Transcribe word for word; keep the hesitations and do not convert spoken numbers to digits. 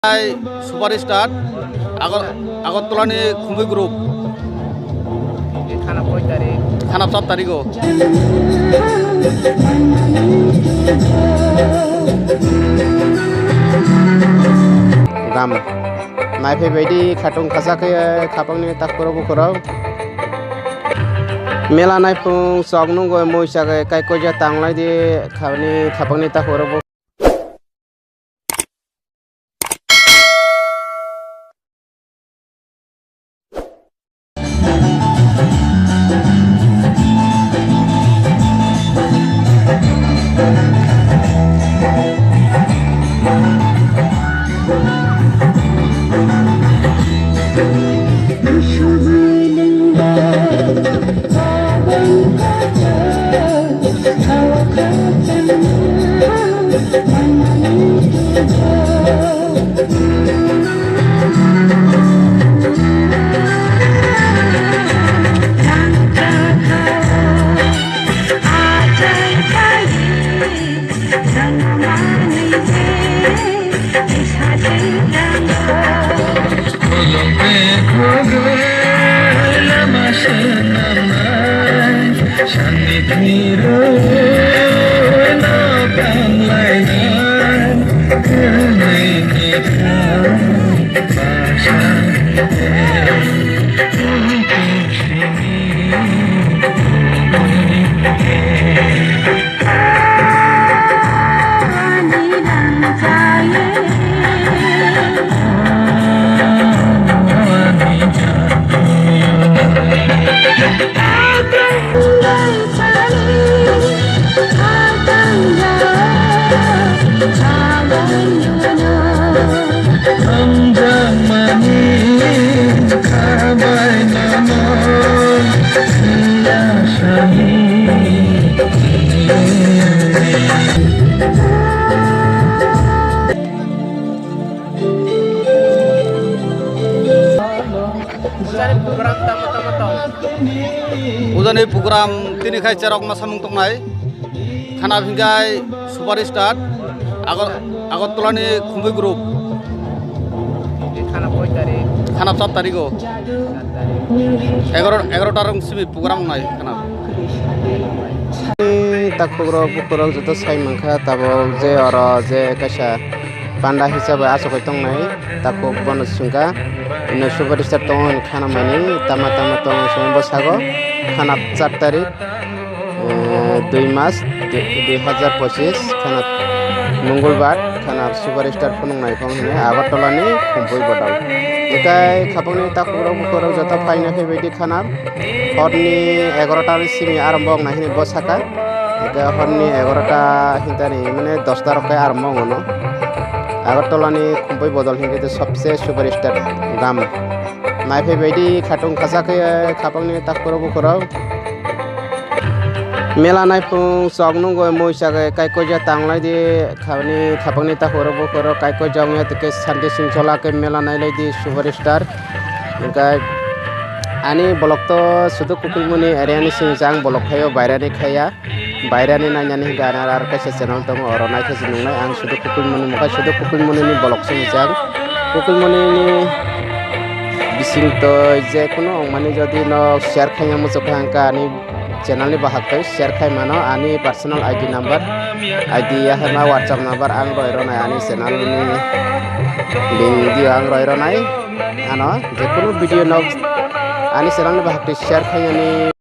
Hai, superstar, Agar-, Agartala ni Khumui group. Khana koi tarik? Khana sat tarik o. Gam. Naiphai baidi khatung khasa khe khapangni takhurok bukhurok. Mela naiphung chok nungoi mui chagwi kai koja tanglai di khabani khapangni takhurok. Pujani program tamo tamo tong? Pujani program tini khai cherok ma samung tongnai. Khana hingkai superstar Agar-, Agartala ni Khumui group. Khana koi tarik? Khana sat tarik o. Sat tarik. Egaroh, egaroh ta rong simi program nai khana. Takhurok bukhurok joto sai mankha tabok je oro je kaisa panda hisabai achugwi tongnai. Takhuk bono swngkha, ino superstar tongo hwnwi khana mani, tama tama tongo chwng bwskango, khana sat tarik, eh, dui mas, dui, dui hazar pochis, khana Mongolbar, khana superstar phunuknai phone hwnwi Agartala ni Khumpui bodol. Ekai khapangni takhukrok bukhurok joto phaina phaibaidi khana, horni egaroh ta ni simi arombo wngnai hwnwi bwsakha. Eka horni egaroh ta hintani mane dosta rok khe arombo wngo no. Agartala ni Khumpui bodol hinkhe to sobse superstar gam. Naiphai baidi khatung khajak khe khapangni takhurok bukhurok. Mela naiphung chok nungoi mui chagwi kaikoija tanglai di khabani khapangni takhurok bukhurok kaikoija wngya tike shanti singchola khe mela nailai di superstar. Hinkhe ani vlog to sudu Kukulmuni area ni simi chang vlog khaio bairani khaiya. Bairani nainani hinkhe ani aro kaisa channel tongo, oro naikhe se nungnai. Ang sudu Kukulmuni mokhe sudu Kukulmuni ni vlog se nukjak. Kukulmuni ni bising toi je kunu ongmani jodi no share khaina muchukha hinkhe ani channel ni bahak toi share khai mano. Ani personal I D number, I D ya hai ma WhatsApp number ang roi ronai ani channel ni link dio ang roi ronai. Ano je kunu video no ani channel ni bahak toi share khainani.